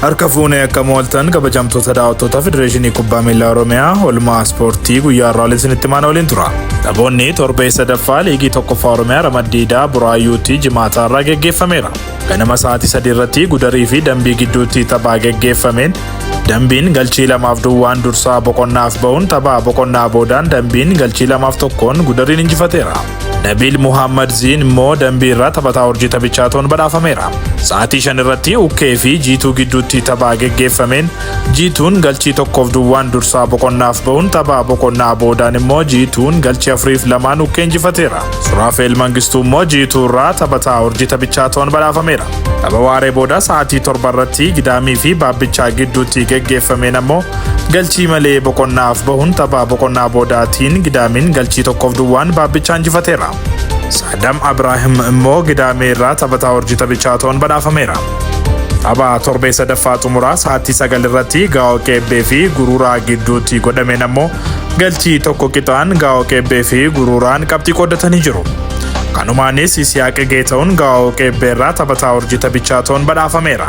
Harka fuunee akka mooltan kabajamtoota daawwattoota Federeeshinii Kubbaa Miilaa Oromiyaa oolmaa ispoortii guyyaa har'aa waliin isinitti maana waliin tura. Taphoonni torbee sadaffaa liigii tokkoffaa Oromiyaa ramaddiidaa Buraayyuutti jimaataa irraa geggeeffameera. Ganama sa'aatii 3 irratti Gudarii fi Dambii gidduutti taphaa geggeeffameen Dambiin galchii 2-0n dursaa boqonnaaf bahuun tapha boqonnaa boodaan Dambiin galchii 2-1n Gudariin injifateera. Nabiil Muhammad Ziin immoo Dambii irraa taphataa urjii taphichaa ta'uun badhaafameera. Sa'aatii 5 irratti Ukkee fi Jiituu gidduutti tapha geggeeffameen Jiituun galchii 1-0n dursaa boqonnaaf bahuun tapha boqonnaa boodaan immoo Jiituun galchii 4-2n Ukkee injifateera. Suraafeel Mangistuu immoo Jiituu irraa taphataa urjii taphichaa ta'uun badhaafameera. Tapha waaree booda sa'aatii 7 irratti Gidaamii fi Baabbichaa gidduutti geggeeffameen ammoo galchii malee boqonnaaf bahuun tapha boqonnaa boodaatiin Gidaamiin galchii 1-0n Baabbichaa injifateera. Saadam Abraahim immoo Gidaamii irraa taphataa urjii taphichaa ta'uun badhaafameera. Tapha torbee sadaffaa xumuraa sa'aatii 9 irratti Gaa'oo Qeebbee fi Guruuraa gidduutti godhameen ammoo galchii 1 qixaan Gaa'oo Qeebbee fi Guruuraan qabxii qooddatanii jiru. Kanumaanis Yisihaaq Geeta'uun Gaa'oo Qeebbee irraa taphataa urjii taphichaa ta'uun badhaafameera.